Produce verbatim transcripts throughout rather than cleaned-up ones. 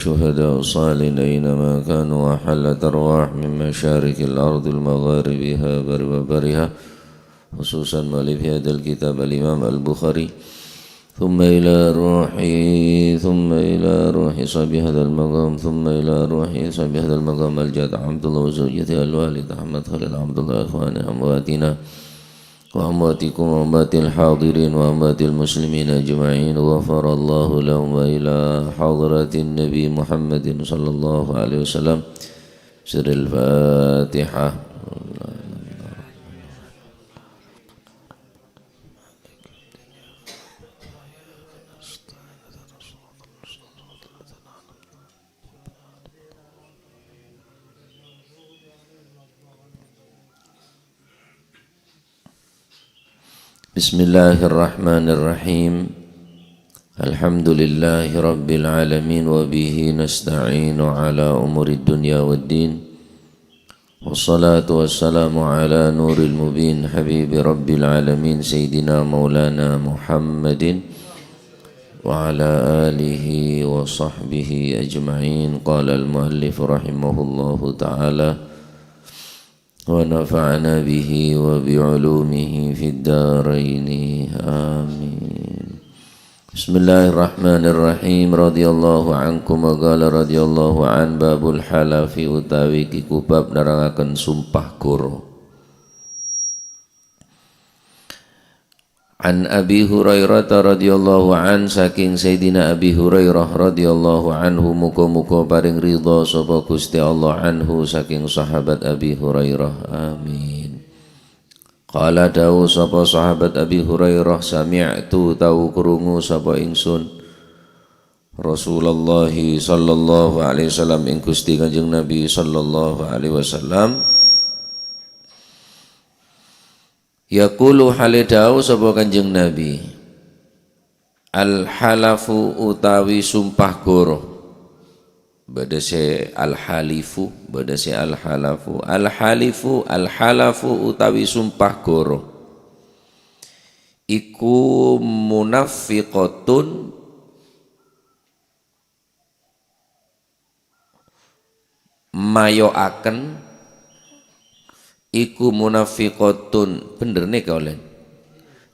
شهداء الصالحين أينما كانوا، وحلت أرواح من مشارق الأرض لمغاربها برها وبحرها، خصوصا مؤلف هذا الكتاب الإمام البخاري، ثم إلى روح، ثم إلى روح صاحب هذا المقام، ثم إلى روح صاحب هذا المقام الجد عبد الله وزوجته الوالد أحمد خليل عبد الله، إخواننا أمواتنا وأمواتكم وأموات الحاضرين وأموات المسلمين أجمعين، غفر الله لهم، وإلى حضرة النبي محمد صلى الله عليه وسلم. سر الفاتحة. بسم الله الرحمن الرحيم. الحمد لله رب العالمين، وبه نستعين على أمور الدنيا والدين. والصلاة والسلام على نور المبين، حبيب رب العالمين، سيدنا مولانا محمد وعلى آله وصحبه أجمعين. قال المؤلف رحمه الله تعالى: ونفعنا به وبعلومه في الدارين. آمين. Bismillahirrahmanirrahim. Radhiyallahu ankum wa qala radhiyallahu an, babul halafi utawi iku bab nerangaken sumpah goro. An Abi Hurairah radhiyallahu an, saking Sayyidina Abi Hurairah radhiyallahu anhu, muga-muga paring ridha sapa Gusti Allah anhu, saking sahabat Abi Hurairah. Amin. Qala, dawuh sapa sahabat Abi Hurairah, sami'tu, tau krungu sapa ingsun Rasulullah sallallahu alaihi wasallam, ing Gusti Kanjeng Nabi sallallahu alaihi wasallam, yaqulu, hale dawuh sapa Kanjeng Nabi, al-halafu utawi sumpah goro. Bâdâ sè al-halifu, bâdâ sè al-halafu. Al-halifu, al-halafu utawi sumpah goro. Iku munafiqatun mayo'aken, iku munafiqatun, bhender nèka olèn.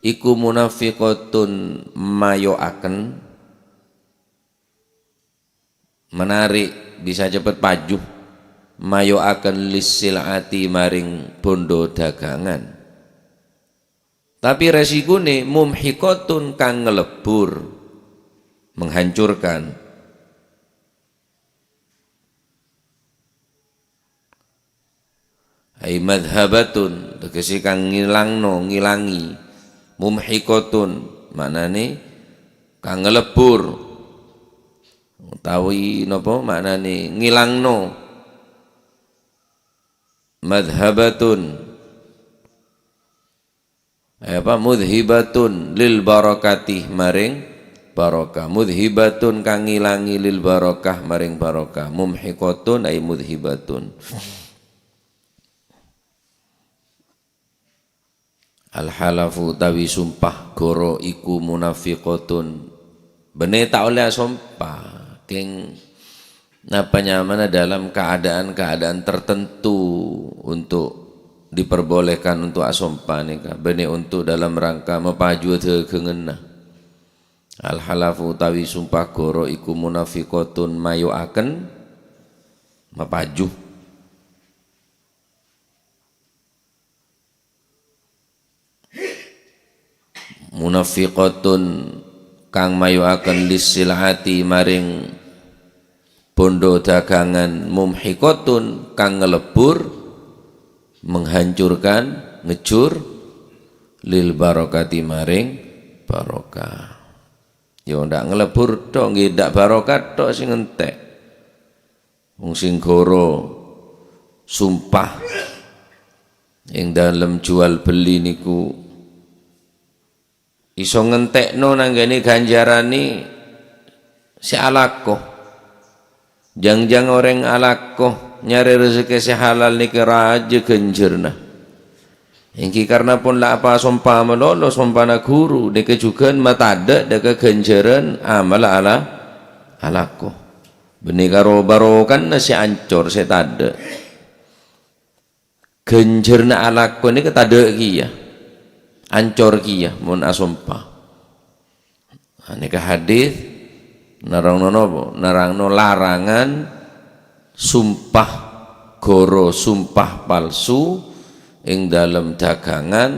Iku munafiqatun mayo'aken, menarik, bisa cepet paju, mayo'aken lissil'ati maring bhândhâ dhâgângan. Tapi resikone mumhiqatun kang ngelebbur, menghancurkan. Ai madhhabatun, tegese kang ngilangno, ngilangi. Mumhiqatun, maknane kang ngelebbur. Utawi napa maknane ngilangno. Madhhabatun. Eh, apa? Mudhibatun lil barakati, maring barokah. Mudhibatun kang ngilangi lil barokah, maring barokah. Mumhiqatun ay mudhibatun. Al-halafu utawi sumpah goro iku munafiqatun. Bânnè ta' ollè asompa, kèng napa nyamana dalam keadaan-keadaan tertentu untuk diperbolehkan untuk asompa nèka, bânnè untuk dalam rangka mapaju dhâghânganna. Al-halafu utawi sumpah goro iku munafiqatun mayo'aken mapaju. Munafiqatun kang mayo'aken lissil'ati maring bhândhâ dhâgângan, mumhiqatun kang ngelebbur, menghancurkan, ngejur, lil barokati maring barokah. Yo ndak ngelebbur tok, ngghi ndak barokah tok sing entek. Wong sing goro sumpah ing dalem jual beli niku iso ngentekno nanggani ganjarane se alako. Jang-jang oreng alako nyare rezeki se halal niki raja ganjarna. Enggi karna pon la apa sompa malolo, sompana guru, niki jugan matadha' dha ka ganjaran amal ala alako. Bânnè karo barokana sè ancor, sè tadâ'. Ghânjhârânna alako nèka tadâ' kèya. Ancor kèya mon asompa. Nah, nèka hadis nerrangno napa? Nerrangno larangan sumpah ghâro, sumpah palsu ing dalem dagangan,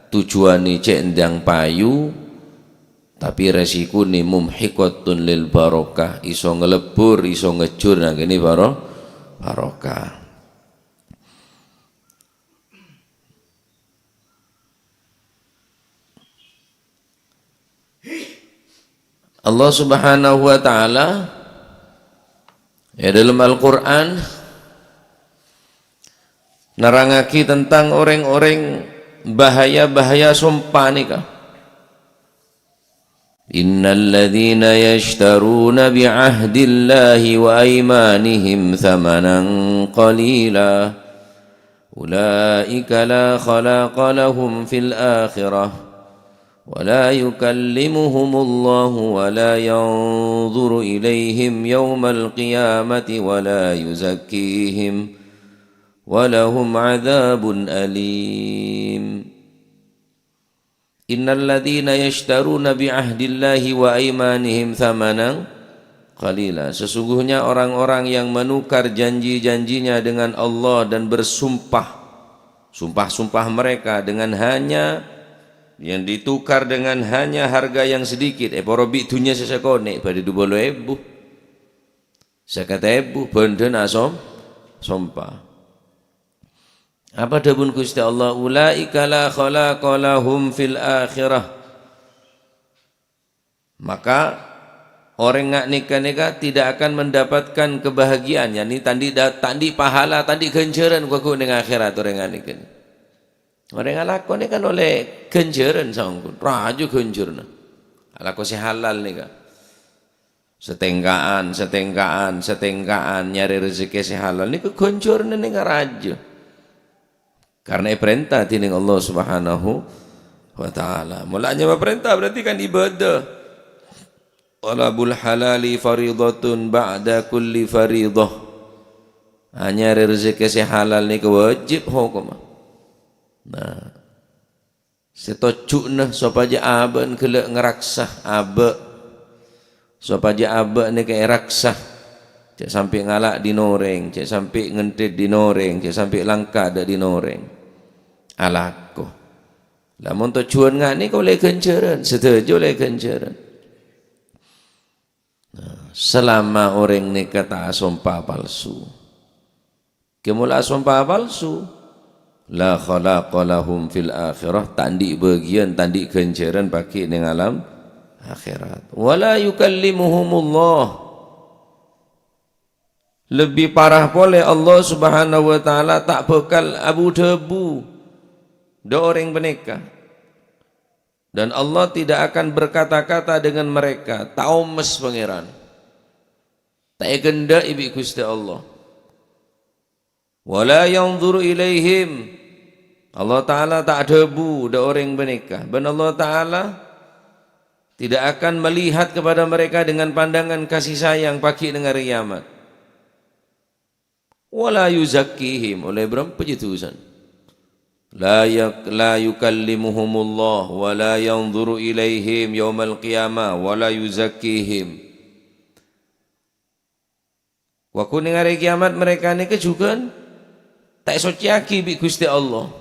tujuanè cè' ndâng payu, tapè rèsikona mumhiqatun lil barokah, iso ngalebbur, iso ngejjhur nangghâni baro-, barokah. Allah Subhanahu wa Ta'ala, è dâlem Al-Qur'an, nerrangaghi tentang orèng-orèng bahaya-bahaya sompa nèka. إن الذين يشترون بعهد الله وأيمانهم ثمنا قليلا أولئك لا خلاق لهم في الآخرة ولا يكلمهم الله ولا ينظر إليهم يوم القيامة ولا يزكيهم ولهم عذاب أليم. Innalladzina yashtaruna bi ahdillahi wa aimanihim tsamanan qalila. Sesungguhnya orang-orang yang menukar janji-janjinya dengan Allah dan bersumpah, sumpah-sumpah mereka dengan hanya, yang ditukar dengan hanya harga yang sedikit, èporo bi' dhunnya sè sakonè', bâdâ dhu polo èbu, sèket èbu, bhândhâna som-, sompa. Apa dhâbuna Ghustè Allah? "Ulaika la khalaqa lahum fil akhirah." Maka orèng nga-, nèka-nèka tidak akan mendapatkan kebahagiaan, yakni tandhi' da-, tandhi' pahala, tandhi' ghânjhârân ghu-, ghu neng akhèrat orèng nga-, nèka. Orèng alako nèka kan ollè ghânjhârân saongghuna, rajâ ghânjhârânna. Alako sè halal nèka. Satèngka'an, satèngka'an, satèngka'an nyarè rejekkè sè halal nèka ghânjhârânna nèng rajâ. Karena èparènta dhinèng Allah Subhanahu wa Ta'ala. Mola nyama parènta berarti kan ibadah. Thalabul halali faridatun ba'da kulli faridah. Anyarè rejekkè sè halal nèka wajib hokomma. Nah, sè tojjhuna sopajâ abâ'na ghellâ' ngaraksa abâ'. Sopajâ abâ' nèka èraksa. Jhâ' sampè' ngala' dhin orèng, jhâ' sampè' ngenthèt dhin orèng, jhâ' sampè' langka dâ' dhin orèng. Alako. Lamon tojjhuwân nga' nèka ollè ghânjhârân, sadhâjâ ollè ghânjhârân. Nah, salama orèng nèka ta' asompa palsu. Kè mola asompa palsu. La khalaqa lahum fil akhirah, ta' andi' bâgiyân, ta' andi' ghânjhârân paghi' neng alam akhèrat. Wa la yukallimuhumullah. Lebbi para polè, Allah Subhanahu wa Ta'ala ta' bhâkal abu-dhâbu dâ' orèng panèka. Dan Allah tidak akan berkata-kata dengan mereka. Ta' omes Pangèran. Ta' èkendhâ'i bi' Ghustè Allah. Wa la yanzuru ilaihim. Allah Ta'ala ta' adhâbu dâ' orèng panèka. Bân Allah Ta'ala tidak akan melihat kepada mereka dengan pandangan kasih sayang paghi' neng arè kiamat. Wa la yuzakkihim, ollè bârâmpa jiyâ dhusana. La yak-, la yukallimuhumullah, wa la yanzuru ilaihim yaumal qiyamah, wa la yuzakkihim. Wa ghun neng arè kiamat mereka nèka jhughân ta' èsoccèyaghi bi' Ghustè Allah.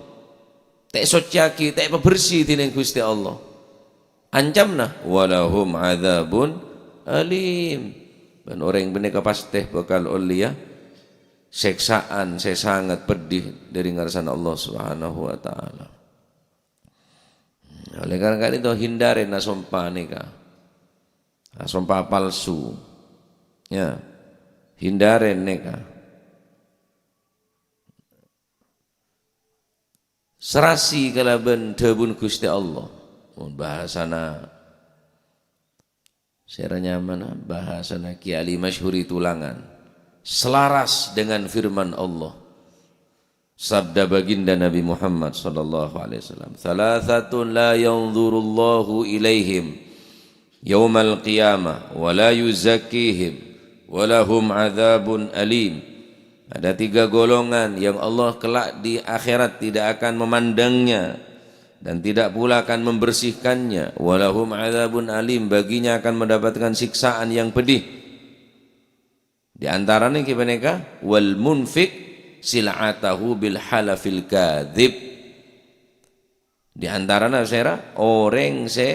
Ta' èsoccèyaghi, ta' èpabersè dhinèng Ghustè Allah. Ancamna, "Walahum adzabun alim." Bân orèng panèka pastè bhâkal ollèya sèksaan sè sanget peddhi dâri ngarsana Allah Subhanahu wa Ta'ala. Ollè karana ka'dinto hindari asompa nèka. Asompa palsu. Ya. Hindari nèka. Serasi kalabân dhâbuna Ghustè Allah. Mon bhâsana sèra nyamana, bhâsana Kè Ali Masyhuri Tulangan. Selaras dengan firman Allah. Sabda baginda Nabi Muhammad sallallahu alaihi wasallam, "Tsalasatun la yanzurullahu ilaihim yaumal qiyamah wa la yuzakkihim Walahum adzabun alim. Ada tiga golongan yang Allah kelak di akhirat tidak akan memandangnya dan tidak pula akan membersihkannya. Walahum adzabun alim, baginya akan mendapatkan siksaan yang pedih. Di antaranya ki paneka, wal munfiq sil'atahu bil halafil kadzib. Di antaranya sera, oreng se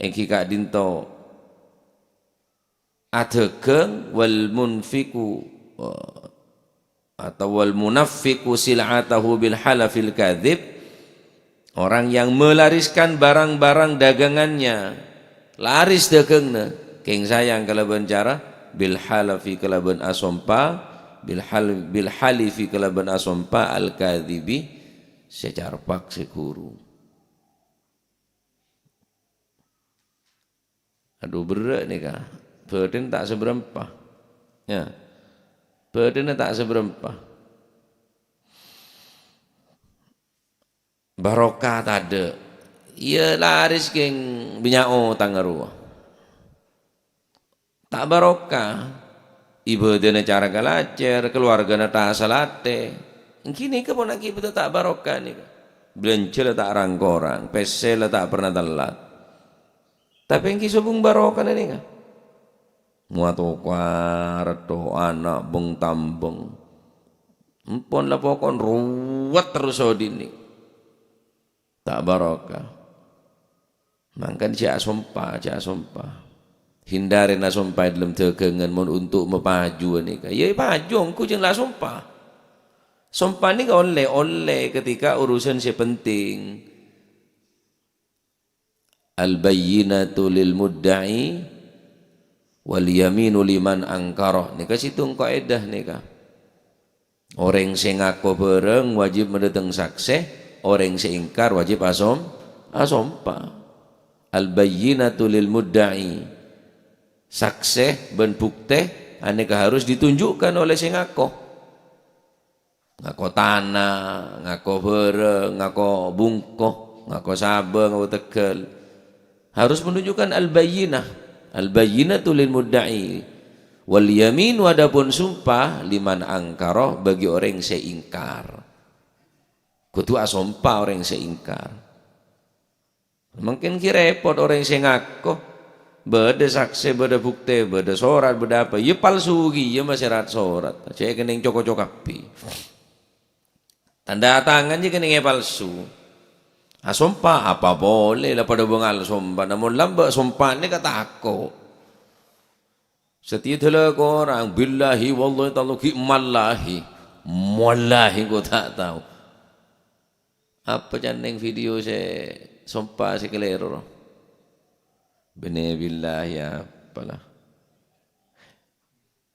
enggi ka'dinto adagang, wal munfiqu, eh, atau wal munaffiqu sil'atahu bil halafil kadzib, orang yang melariskan barang-barang dagangannya, laris dagangna, keng sayang kalaban cara bil halafi kalaban asompa, bil hal-, bil halifi kalaban asompa, al kadzibi, se carpak se guru. Adu, berrâ' nèka. Bâdhân ta' sabârâmpa. Ya. Bâdhânna ta' sabârâmpa. Barokah tadâ'. Iyâ laris kèng bânnya' otangnga rowa. Ta' barokah. Ibâdâna cara kalajâr, kaluwargana ta' salatè. Èngghi nèka pon akibatta ta' barokah nèka. Bâlânjhâ la ta' rang-korang, pèssè la ta' pernah tellat. Tapè èngghi sobung barokana nèka. Motoka, reddho ana' beng-tambeng. Empon la pokon ruwet terros odhi'na. Ta' barokah. Mangkana jhâ' asompa, jhâ' asompa. Hindari asompa è dhâlem dhâghângan mon untuk mapaju nèka. Iyâ paju, ongghu jhâ' la asompa. Sompa nèka ollè, ollè ketika urusan sè penting. Al-bayyinatu lil mudda'i wal yaminu liman angkara. Nèka sèttong kaèdah nèka. Orèng sè ngako bhârâng wajib madâteng saksè, orèng sè èngkar wajib asom-, asompa. Al-bayyinatu lil mudda'i. Saksè bân buktè anèka harus ditunjukkan oleh sè ngako. Ngako tana, ngako bhârâng, ngako bungko, ngako sabâ, ngako tegghâl. Harus menunjukkan al-bayyinah. Al-bayyinatu lil mudda'i. Wal yaminu, adapun sumpah, liman angkara, bagi orèng sè ingkar. Kodhu asompa orèng sè ingkar. Mangkèn ghi' rèpot orèng sè ngako. Bâdâ saksè, bâdâ buktè, bâdâ sorat, bâdâ apa. Iyâ palsu ghi, iyâ masè rat-sorat. Cè' kennèng co-koco kabbhi. Tanda tangan jiyâ kennèng palsu. Asompa apa polè, la padâ bângal sompa. Namong lambâ' sompana katako'. Satèya dâlâ korang, billahi, wallahi, tallahi, mallahi. Mallahi engko' ta' tao. Apa ca'na neng video sè sompa sè kalèro, ro? Bine billahi apalah.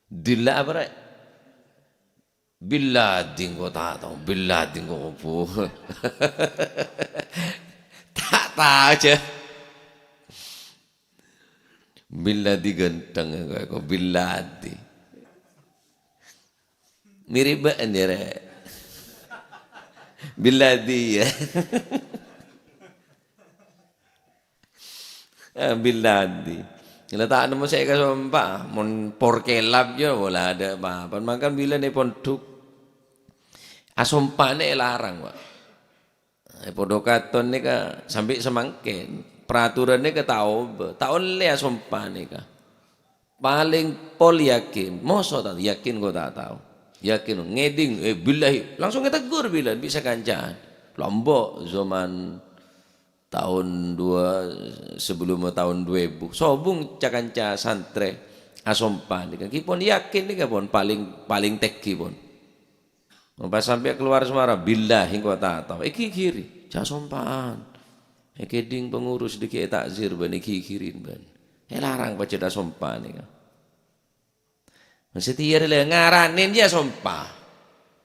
Dilla apa, Rek? Billadi engko' ta' tao. Billadi engko' apa? Ta' tao, jâ. Billadi ghântheng engko', engko' Billadi. Mirip bâ'na, Rek. Billadi, ya. Ah, Billadi. La ta' nemmo sè èkasompa, mon porkelap, ya, pola adâ' apa-apa. Mangkana bilâ è pondhuk. Asompana èlarang, Pak. Eh, padâ katon nèka sampè' samangkèn. Peraturan nèka ta' obâ, ta' ollè asompa nèka. Palèng pol yakin, moso ta' yakin, engko' ta' tao. Yakin, ngèdhing, eh, billahi, langsung ètegghur bilân bisa kancaan. Lombok zaman taon dua, sebelum taon dua ribu. Sobung ca-kanca santrè asompa nèka. Ghi pon yakin nèka pon palèng, palèng tèngghi pon. Pas sampè' kalowar Semarang, billahi engko' ta' tao. Èghighiri, jhâ' sompa'an. Èkèdhing pengurus dâggi' ètakzir bân èghighiri bân. Èlarang pajhât asompa nèka. Satèya rè la ngaranè jiyâ asompa.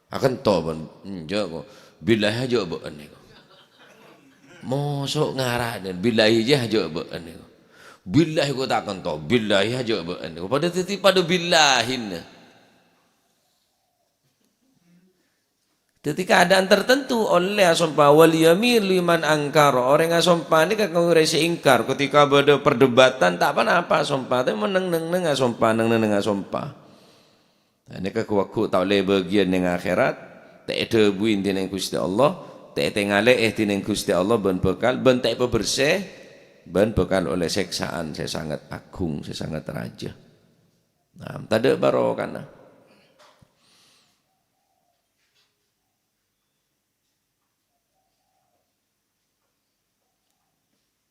Akento bân, enjâ' ko. Billahi ajâ' bâ'na ko. Moso' ngaranè, billahi jiyâ ajâ' bâ'na ko. Billahi ko ta' kento, billahi ajâ' bâ'na ko. Padâ dhâddhi padâ billahina. Dhâddhi, keadaan tertentu ollè asompa, "Wal yaminu liman angkar." Orèng asompa nèka kaangghuy orèng sè ingkar. Ketika bâdâ perdebatan, ta' ponapa asompa, tapè mon neng-neng asompa, neng-neng asompa. Nah, nèka ghu-, ghu ta' ollè bâgiyân neng akhèrat, ta' èdhâbuwi dhinèng Ghustè Allah, ta' ètangalè'è dhinèng Ghustè Allah bân bhâkal, bân ta' èpabhersè, bân bhâkal ollè sèksaan sè sanget aghung, sè sanget rajâ. Nah, tadâ' barokana.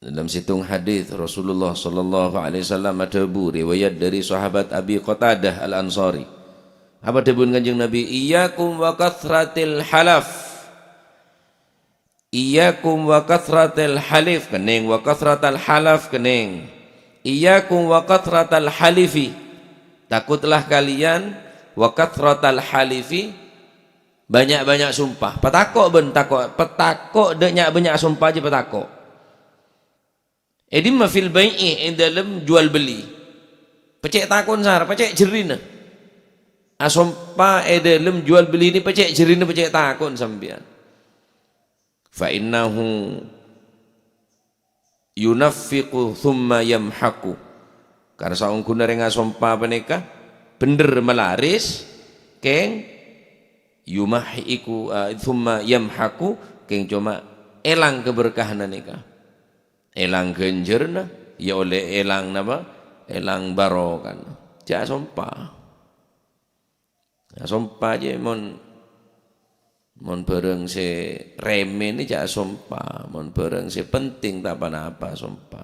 Dalam sèttong hadis, Rasulullah sallallahu alaihi wasallam adhâbu, riwayat dari sahabat Abi Qatadah Al-Ansari. Apa dhâbuna Kanjeng Nabi? "Iyyakum wa katsratil halaf." "Iyyakum wa katsratil halif," kenning, "wa katsratal halaf," kenning. "Iyyakum wa katsratal halifi." Takutlah kalian, "wa katsratal halifi," banyak-banyak sumpah. Patako' bân tako', patako' dâ' nya'-bânnya' sumpah jiyâ patako'. È dimma? "Fil bai'i," è dâlem jual beli. Pècè' takon sar, pècè' jhârina. Asompa è dâlem jual beli nè pècè' jhârina, pècè' takon sampèyan. "Fa innahu yunaffiqu tsumma yamhaqu." Karena saongghuna rèng asompa panèka bhendher malaris, kèng yumahhiku, eh, tsumma yamhaqu, kèng coma èlang kaberkahanna nèka. Èlang ghânjhârna, ya ollè èlang napa? Èlang barokana. Jhâ' asompa. Asompa jiyâ mon, mon bhârâng sè remeh nè jhâ' asompa, mon bhârâng sè penting ta' ponapa asompa.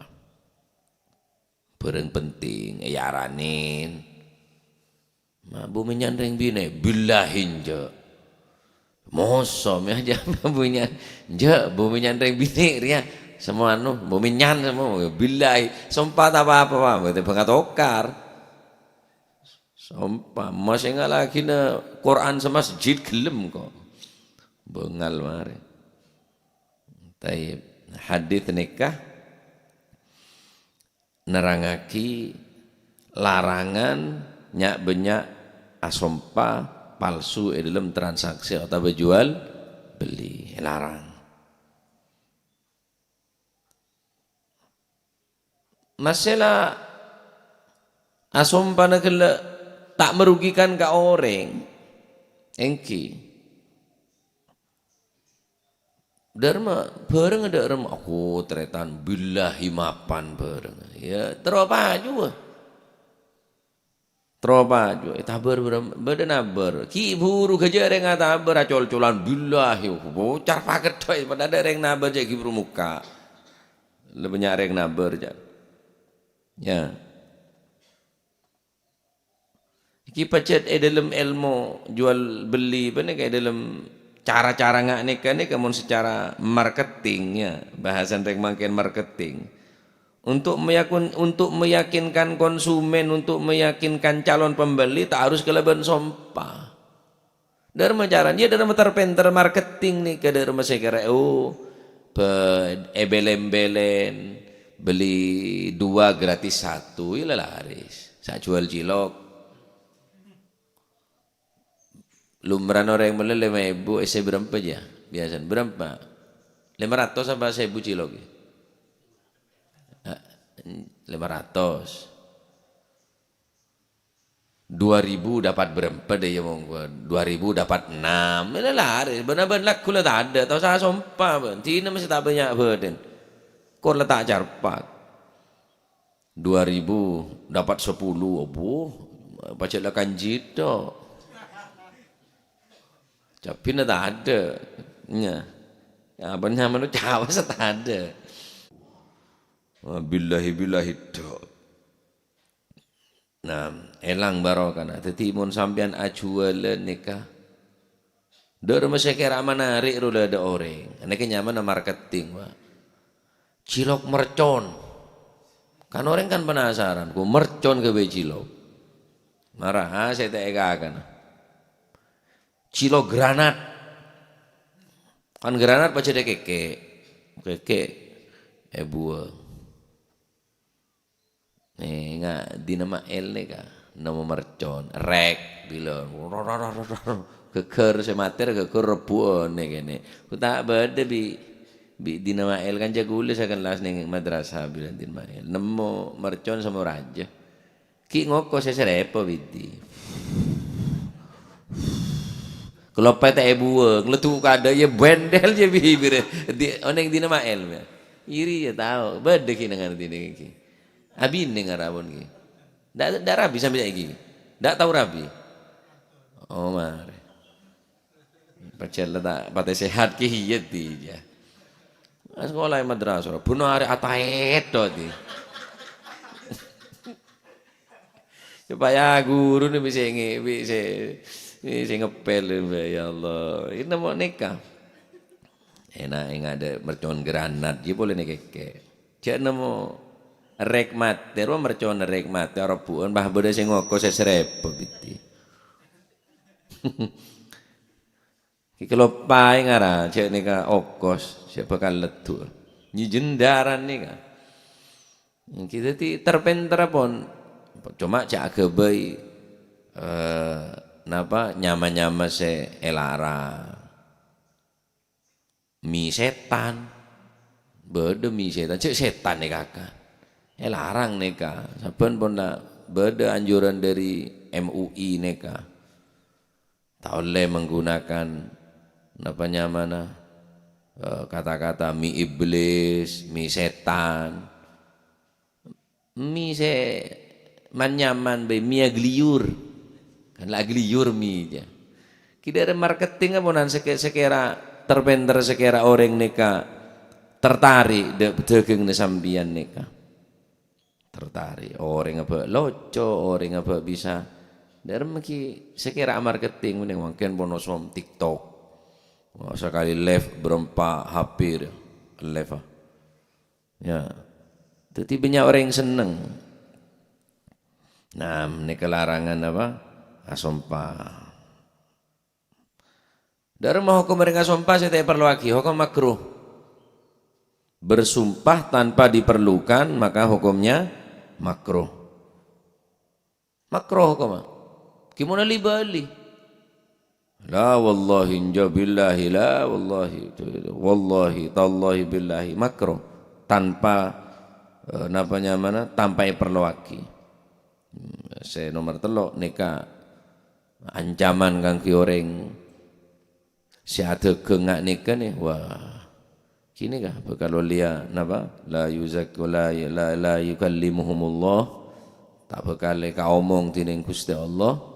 Bhârâng penting, èyaranè. Ma' bu mennyan rèng binè', billahi enjâ'. Moso, mè' ajâ bu mennyan. Enjâ', bu mennyan rèng binè' rèya. Semmo anu, bu mennyan semmo, billahi. Sompa ta' pa-apa, Pak. Bhâdhi bângatokar. Sompa, masè ngalaghina Qur'an samasjid ghellem ko'. Bângal marè. Taib. Hadis nèka nerrangngaghi larangan nya'-bânnya' asompa palsu è dâlem transaksi otabâ jual beli. Larang. Masè la asompana ghellâ' ta' merugikan ka orèng. Èngghi. Dârma, bhârâng dâ' remma, aku tarètan billahi mapan bhârâng. Ya, terro pajuwâ. Terro pajuwâ, ètabâr bârâm-, bâdâ nabâr. Ghi' buru ghâjâ' rèng atabâr, acol-colan, billahi, bocar pakeddhâ', padâ adâ' rèng nabâr jâ' ghi' buru mokka'. La bânnya' rèng nabâr, jâ'. Ya. Iki pajhât è dâlem èlmo jual beli panèka, è dâlem cara-cara nga' nèka, nèka mon secara marketing, ya, bahasan rèng mangkèn marketing. Untuk meyakun-, untuk meyakinkan konsumen, untuk meyakinkan calon pembeli, ta' harus kalabân sompa. Dârma carana, ya, dârma ter-pènter marketing nèka, dârma sè kèra, oh, bâ-, èbèlèn-bèlèn, beli dua gratis satu, ya la laris. Sa' jual cilok. Lumrana orèng mellè lèma èbu, èssè bârâmpa jâ? Biasana bârâmpa? Lèma ratos apa sèbu cilok? Ah, lèma ratos. Dua ribu dapat berempat deh, ya, monggo. Dua ribu dapat enam. Ini laris. Bân-abân lagghu la tadâ'. Tao sah sompa, bân. Dina masih tak banyak bâdân. Kor la ta' carpat. Dua ribu dapat sepuluh. Abuh. Pajhât la kanjhi tok. Cabbhina tadâ'. Nya. Apa nyamana cawa sè tadâ'. Wah, billahi, billahi tok. Nah, èlang barokana. Dhâddhi, mon sampèyan ajuwâlân nèka, dâ' remma sè kèra manarè' ro la adâ' orèng. Nèka nyamana marketing, Pak. Cilok mercon. Kan orèng kan penasaran, "Kok mercon ghâbây cilok?" Mara, ah, sè ta' èkakana. Cilok granat. Kan granat pajhât èkèkè'. Kèkè' èbuwâng. Nènga' dina ma'el nèka, nemmo mercon, rèk, Bilâ, ghâgghâr sè matè, ghâgghâr rebbhu'ân kènè'. Ku ta' bâdâ bi', bi' Dina Ma'el, kanca kaulâ sakellas neng madrasah bilâ Dina Ma'el. Nemmo mercon Samoraja. Ghi' ngoko sè sarepo bidi. Kelopet è buwâng, leddu' kadâ' ya bendel ya bibirrâ. Di, oneng Dina Ma'el, ya. Iri ya tao, bâdâ ghi' neng ngartèna ghi'. Abinè ngarawon ghi'. Ndak, ndak rabi sampai saiki. Ndak tao rabi. Oh, marè. Pajhât la ta' patè sehat ki iyâ, di, ya. Sekolah è madrasah, bun arè ataet to, di. Supaya guru ni bisa nge-, bisa, bisa ngepel, ya Allah. Ini mau nikah. Enak, enggak ada mercon granat, dia boleh nih keke. Jâ' nemmo rèk matè, rowa mercon rèk matè, ora bu'en, bah bâdâ sè ngoko sè sarepo bidi. Ki keloppaè ngara, jâ' nèka okos, sè bhâkal leddu'. Nyi jendaran nèka. Ngghi, dhâddhi ter-pènterra pon. Coma jâ' aghâbây, eh, napa, nyama-nyama sè èlarang. Mi sètan. Bâdâ mi sètan. Cè' sètan nèka kan. Èlarang nèka. Sabbhân pon la bâdâ anjuran dâri M U I nèka. Ta' ollè menggunakan, napa nyamana, eh, kata-kata mi iblis, mi sètan. Mi sè man-nyaman bhâi, mi agliyur. Kan la agliyur mi, jâ. Ki dâri marketing aponan sè-, sè kèra ter-pènter, sè kèra orèng nèka tertarik dâ-, dâgângnga sampèyan nèka. Tertarik. Orèng abâ' loco, orèng abâ' bisa. Dâri manggi sè kèra marketing, mending mangkèn pono som TikTok. Wah, sakali live berempa hampir live, ah. Ya. Dhâddhi bânnya' orèng senneng. Nah, nèka larangan apa? Asompa. Dâremma hokom orèng asompa sè ta' èparlowaghi, hokom makruh. Bersumpah tanpa diperlukan, maka hukumnya makruh. Makruh koma. Gimana li-bali? La wallahi, nja billahi, la wallahi. Wallahi, tallahi, billahi. Makruh. Tanpa, eh, napa nyamana? Tanpa èparlowaghi. Hmm, sè nomer tello' nèka ancaman kaangghuy orèng sè adhâghâng nga' nèka nè, wah, ghânèka bhâkal ollèya napa? La yuzak-, la, la, la yukallimuhumullah, ta' bhâkal èkaomong dhinèng Ghustè Allah.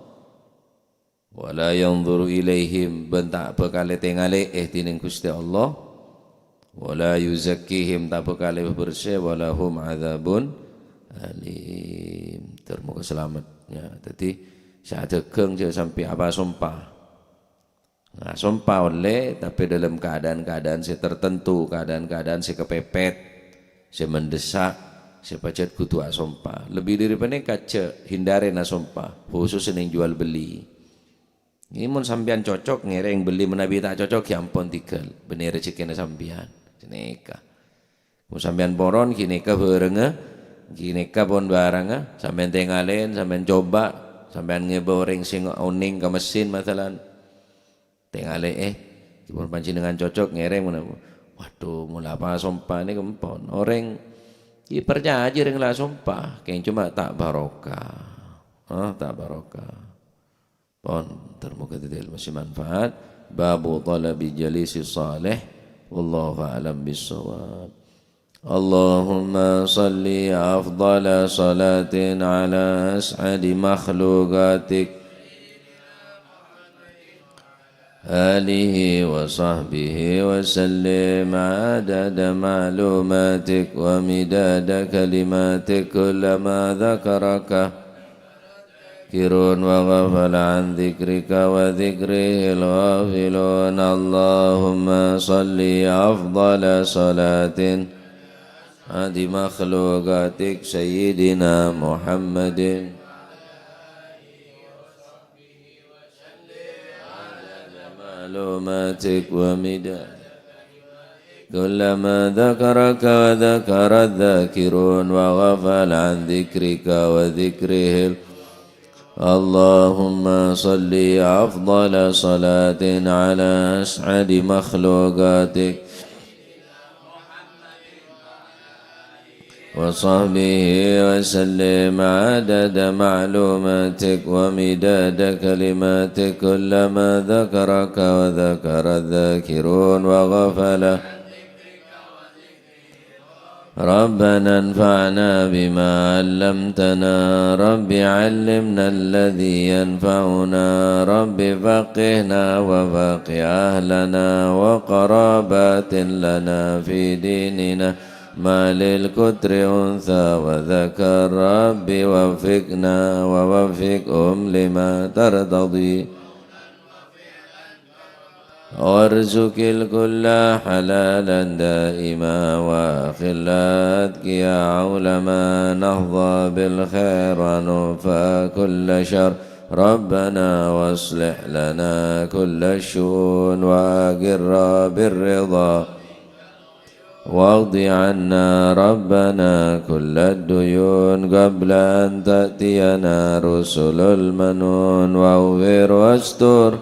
Wa la yanzuru ilaihim, bân ta' bhâkal ètèngalè'è dhinèng Ghustè Allah. Wa la yuzakkihim, ta' bhâkal èpabhersè, wa lahum adzabun alim. Ter moga salamet, ya. Dhâddhi, sè adhâghâng jâ' sampè' apa sompa. Nah, sompa ollè, tapè dalam keadaan-keadaan sè tertentu, keadaan-keadaan sè kepepet, sè mendesak, sè pajhât kodhu asompa. Lebbi dâri panèka, jâ' hindarè asompa, khusus neng jual beli. Ngghi, mon sampèyan cocok, ngèrèng beli, manabi ta' cocok, ya ampon, tinggal. Bânnè rejhekkèna sampèyan. Ghânèka. Mon sampèyan poron, ghânèka bhârângnga, ghânèka pon bhârângnga, sampèyan tèngalèn, sampèyan coba, sampèyan ngèbâ orèng sè onèng ka mesin, masalan. Tèngalè'è, mon panjhennengngan cocok, ngèrèng, manabi. Waduh, mon la asompa nèka ampon. Orèng, ya, parcajâ rèng la asompa, kèng coma ta' barokah. Ah, ta' barokah. Pon, ter moga dhâddhi ilmu sè manfaat. Babu talabi jalisi shalih. Wallahu a'lam bissawab. Allahumma shalli afdhala shalatin ala as'adi makhluqatik. Alihi wa sahbihi wa sallim adada ma'lumatik wa midada kalimatik kullama dzakaraka dzakirun wa ghafala an dzikrika wa dzikrihil ghafilun. Allahumma shalli afdhala shalatin ala as'adi makhluqatik Sayyidina Muhammadin. Ma'lumatik wa midad. Kullama dzakaraka wa dzakara dzakirun wa ghafala an dzikrika wa dzikrihil اللهم صل أفضل صلاة على أسعد مخلوقاتك وصحبه وسلم عدد معلوماتك ومداد كلماتك، كلما ذكرك وذكر الذاكرون وغفل. ربنا انفعنا بما علمتنا، رب علمنا الذي ينفعنا، رب فقهنا وفقه أهلنا وقرابات لنا في ديننا، ما للكتر أنثى وذكر، رب وفقنا ووفقهم لما ترتضي. وارزق الكل حلالا دائما، وأخل أتقياء علماء، نحظى بالخير ونوفى كل شر. ربنا واصلح لنا كل الشؤون، وأقر بالرضا، واقض عنا ربنا كل الديون قبل أن تأتينا رسل المنون، واغفر واستر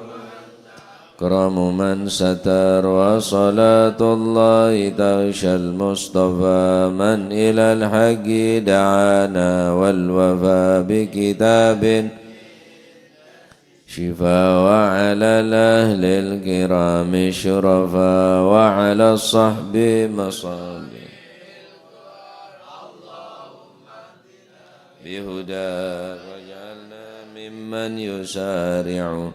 أكرم من ستر، وصلاة الله تغشى المصطفى من إلى الحق دعانا، والوفاء بكتاب شفاء، وعلى الأهل الكرام الشرفاء، وعلى الصحب مصالح بهداك، واجعلنا ممن يسارع،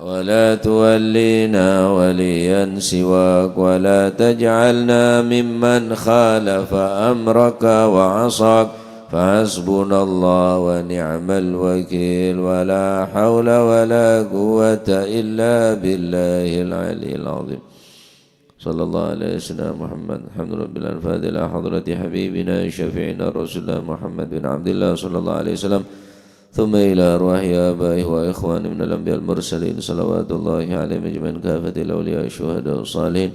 ولا تولينا وليا سواك، ولا تجعلنا ممن خالف أمرك وعصاك، فحسبنا الله ونعم الوكيل، ولا حول ولا قوة إلا بالله العلي العظيم. صلى الله على سيدنا محمد. الحمد لله بالألفاظ إلى حضرة حبيبنا شفيعنا رسول الله محمد بن عبد الله صلى الله عليه وسلم، ثم إلى أرواح آبائه وإخوانه من الأنبياء المرسلين، صلوات الله عليهم أجمعين، كافة الأولياء الشهداء الصالحين،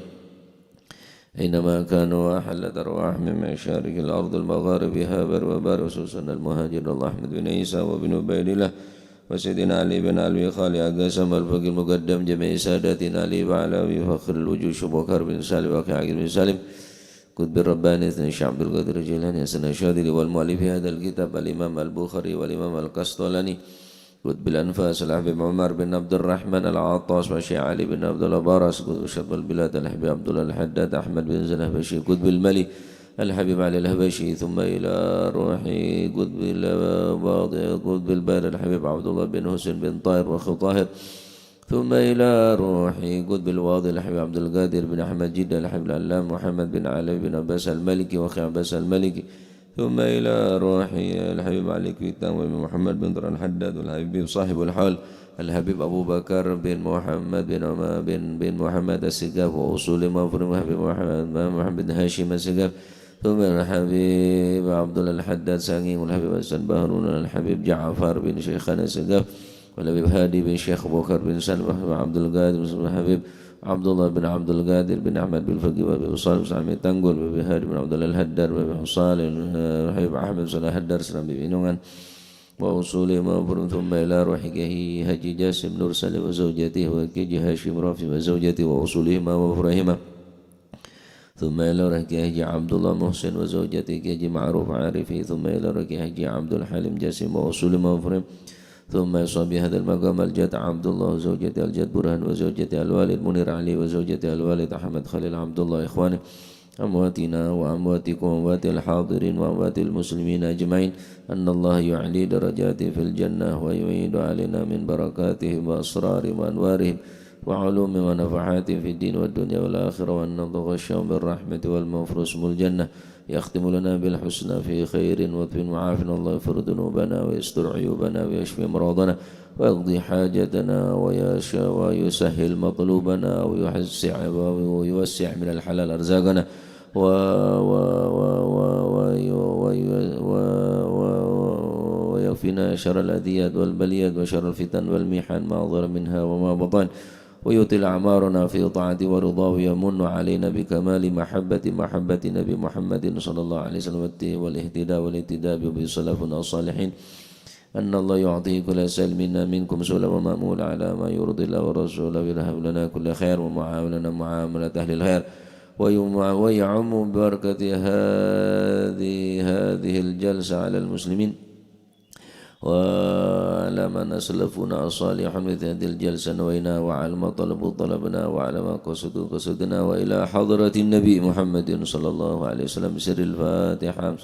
أينما كانوا، وأحلت أرواحهم من مشارق الأرض المغاربها بر وبر، خصوصا المهاجر الله أحمد بن عيسى وابن عبيد الله، وسيدنا علي بن علوي خالي أقاسم الفقيه المقدم جميع ساداتنا علي وعلوي فخر الوجود شبوكر بن سالم وأخي عقيل بن سالم قطب الرباني سيدنا الشيخ عبد القادر الجيلاني حسن الشاذلي والمؤلف هذا الكتاب الإمام البخاري والإمام القسطلاني قطب الأنفاس الحبيب عمر بن عبد الرحمن العطاس والشيخ علي بن عبد الله براس قطب شرق البلاد الحبيب عبد الله الحداد أحمد بن زين الحبشي قطب المالي الحبيب علي الحبشي، ثم إلى روح قطب الباض-، قطب البلد الحبيب عبد الله بن حسين بن طاهر وأخو طاهر، ثم إلى روح قطب الواضح الحبيب عبد القادر بن أحمد جدة الحبيب العلامة محمد بن علوي بن عباس المالكي وأخي عباس المالكي، ثم إلى روح الحبيب علي كويتان وأبي محمد بن طارق الحداد والحبيب صاحب الحول الحبيب أبو بكر بن محمد بن عمر بن، بن محمد السقاف وأصول مفروم الحبيب محمد، محمد بن هاشم السقاف، ثم الحبيب عبد الله الحداد سانغي والحبيب حسن بهرون الحبيب جعفر بن شيخان السقاف والحبيب هادي بن شيخ بكر بن سالم والحبيب عبد القادر بن الحبيب عبد الله بن عبد القادر بن أحمد بن فقيه والحبيب صالح بن سامي تنقل والحبيب هادي بن عبد الله الحداد والحبيب صالح، الحبيب أحمد صالح الحداد سلام ببينونgan. وأصول مفروم، ثم إلى روح كيه حاجي جاسم نور سالم وزوجته وكيه هاشم رافي وزوجته وأصولهما وفروعهما. ثم إلى روح كيه حاجي عبد الله محسن وزوجته كيه حاجي معروف عارفي. ثم إلى روح كيه حاجي عبد الحليم جاسم وأصولهما وفروعهما. ثم يصلي بهذا المقام الجد عبد الله وزوجته الجد برهان وزوجته الوالد منير علي وزوجته الوالد أحمد خليل عبد الله إخوانه أمواتنا وأمواتكم وأموات الحاضرين وأموات المسلمين أجمعين، أن الله يعلي درجاتهم في الجنة ويعيد علينا من بركاتهم وأسرارهم وأنوارهم وعلومهم ونفحاتهم في الدين والدنيا والآخرة، وأن نتغشاهم بالرحمة والمغفرة واسم الجنة، يختم لنا بالحسنى في خير ولطف وعافية، الله يغفر ذنوبنا ويستر عيوبنا ويشفي أمراضنا ويقضي حاجتنا ويشاء ويسهل مطلوبنا ويوسع، ويوسع من الحلال أرزاقنا و-، و-، ويكفينا شر الأذيات والبليات وشر الفتن والمحن ما ظهر منها وما بطن، ويطيل أعمارنا في طاعته ورضاه، ويمن علينا بكمال محبة، محبة نبي محمد صلى الله عليه وسلم، والاهتداء والاهتداء به سلفنا الصالحين. أن الله يعطي كل سائل منا منكم سؤلا ومأمولا على ما يرضي الله ورسوله، ويهب لنا كل خير ومعاملنا معاملة أهل الخير، ويم-، ويعم ببركة هذه، هذه الجلسة على المسلمين وعلى من أسلفونا الصالحون في هذه الجلسة نوينا، وعلى ما طلبوا طلبنا، وعلى ما قصدوا قصدنا، وإلى حضرة النبي محمد صلى الله عليه وسلم بسر الفاتحة.